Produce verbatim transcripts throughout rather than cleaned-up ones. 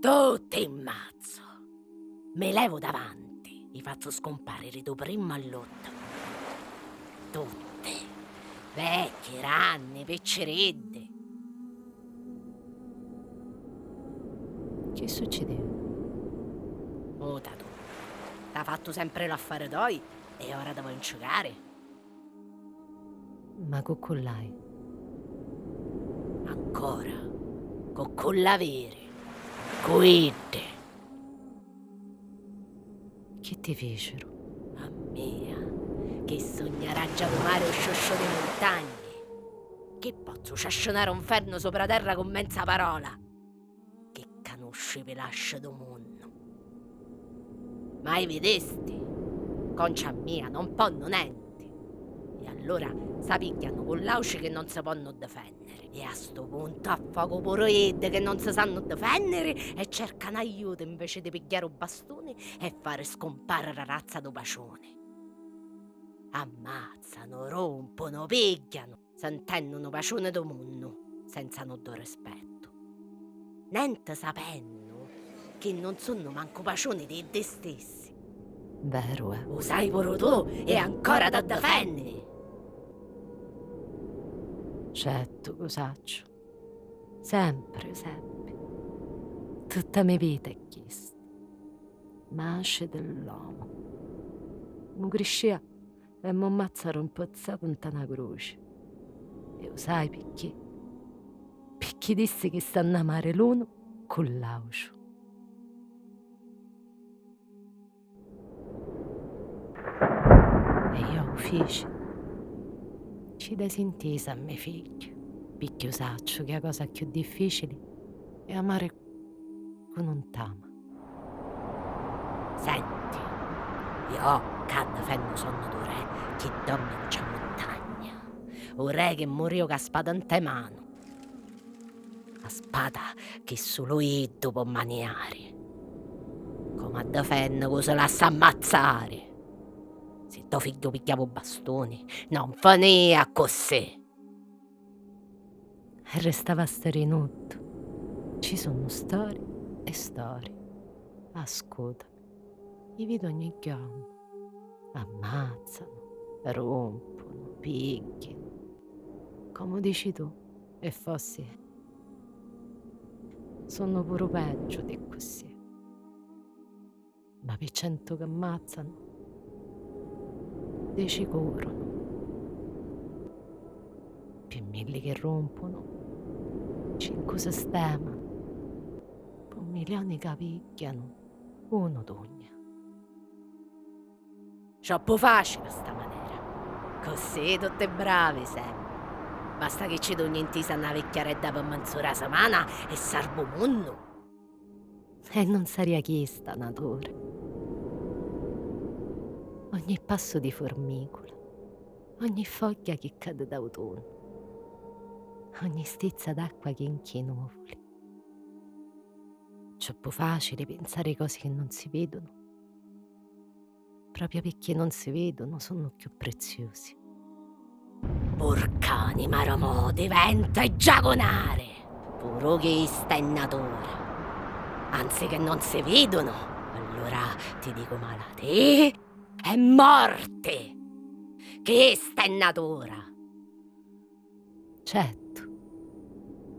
Tutti 'n mazzu! Mi levu davanti, i fazzu scumpariri dû primu all'ùttimu. Tutti, vecchi, ranni, picciriddi. Chi succideu? Muta tu. T'ha fattu sempri l'affari toi e ora ti voi 'nciucari? Ma cu cullai? Ancora? Cu culla viri? Cu iddi? Chi ti ficiru? A mia, chi sugnu a raggia dû mari o sciusciu dî muntagni? Chi pozzu sciasciunari u 'nfernu supra terra cu menza parola? Chi canusci i pilasci dû munnu? Mai vidisti? Concia a mia non ponnu nenti. E allura sa pigghianu cu l'auci chi non si ponnu difènniri. E a stu puntu affocu puru iddi chi non si sannu difènniri e cercanu aiutu inveci di pigghiari u bastuni e fari scumpàriri a razza dû paciuni. Ammàzzanu, rùmpunu, pìgghianu, sentènnu nu paciuni dû munnu, senza nuddu rispettu. Nenti sapennu chi nun sunnu mancu paciuni di iddi stissi. Veru è. U sai puru tu e ancora t'addifenni! Certu cu sacciu. Sempri u seppi. Tutta me vita è chista. Masci di l'omu. Mu criscìa e mu mmazzaru mpuzzavu nta na cruci. E u sai picchì? Picchì dissi chi s'hannu amari l'unu cu l'auciu. E iò u fici. Ci desi ntisa a me figghiu, picchì u sacciu chi a cosa cchiù difficili è amari cu nun t'ama. Senti, iò ccà difennu u sonnu dû re chi dormi ntra muntagna, u re chi murìu câ spada ntê manu. A spada chi sulu iddu pò maniari. Comu a difenni cu si lassa ammazzari? Si to figghiu pigghiava u bastuni, non finìa accussì! E restava a stari nuddu. Ci sunnu stori e stori. Ascutami. I vidu ogni jornu. Ammazzanu, rumpunu, pigghinu. Comu dici tu, e fossi, sunnu puru peggiu di ccussì. Ma pi centu chi ammazzanu, deci curunu. Pi milli chi rumpunu, cincu sistemanu. Pi milioni ca pigghjanu, unu dugna. Troppu facili a sta manera. Così tutti bravi semu. Basta chi ci dugni ntisa a na vicchiaredda pi manzura simana e sarvu u munnu. E nun saria chista natura. Ogni passu di furmicula, ogni fogghia chi cadi d'autunnu, ogni stizza d'acqua chi inchi i nuvuli. Troppu facili pinsari cosi chi nun si vidunu. Proprio picchì nun si vidunu, sunnu cchiù priziusi. Purcani, maromoti, ventu e giagunari! Puru chista è natura. Anzi che non si vidunu, allura ti dicu malatìi e morti! Chista è natura! Certu,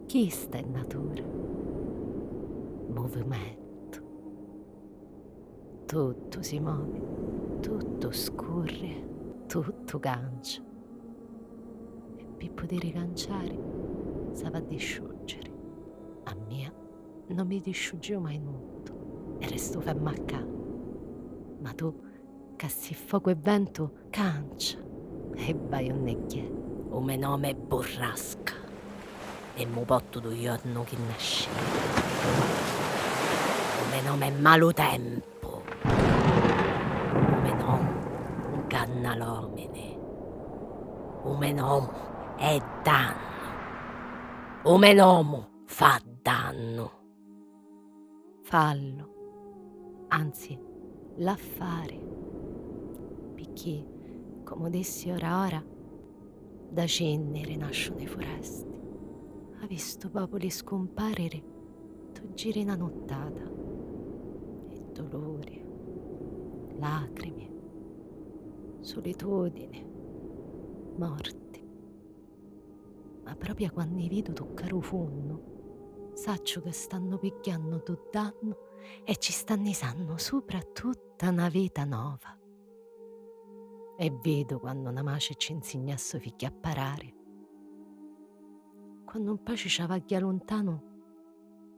chista è natura. Muvimentu. Tuttu si movi, tuttu scurri, tuttu cancia. E pi pudiri canciari s'havi a disciuggiri. A mia non mi disciuggìu mai nuddu e restu ferma ccà. Ma tu, ca si focu e ventu, cancia e vai unni gghiè. U me nomi è Burrasca e mu pottu dû jornu chi nascìu. U me nomi è Malutempu. U me nomu nganna l'omini. U me nomu è dannu. U me nomu fa dannu. Fallu, anzi, l'ha fari, picchì, comu dissi ora ora, dâ cinni rinasciunu i furesti. Havi vistu populi scumpariri Tu giri na nuttata e duluri, lacrimi, sulitudini, morti. Ma propria quannu i vidu tuccari u funnu, sacciu ca stannu pigghiannu ddu dannu e ci sta nisannu supra tutta na vita nova. E vidu quannu na maci ci nsigna a so figghia a parari. Quannu un paci ci avagghia luntanu,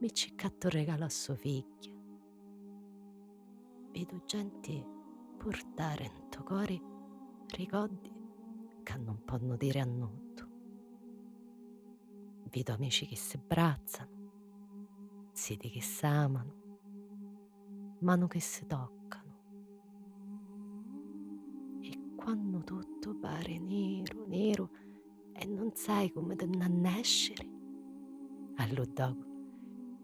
mi ci ccattu regalu a so figghia. Vidu genti purtari nto cori rigoddi ca nun ponnu diri a nuddu. Vidu amici chi si brazzanu, ziti chi s'amanu, manu chi si toccanu. E quannu tuttu pari niru, niru, e nun sai comu ti nn'ha nesciri, allu ddocu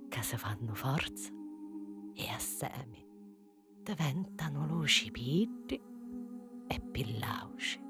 ca si fannu forza e assemi diventanu luci pi iddi e pi l'auci.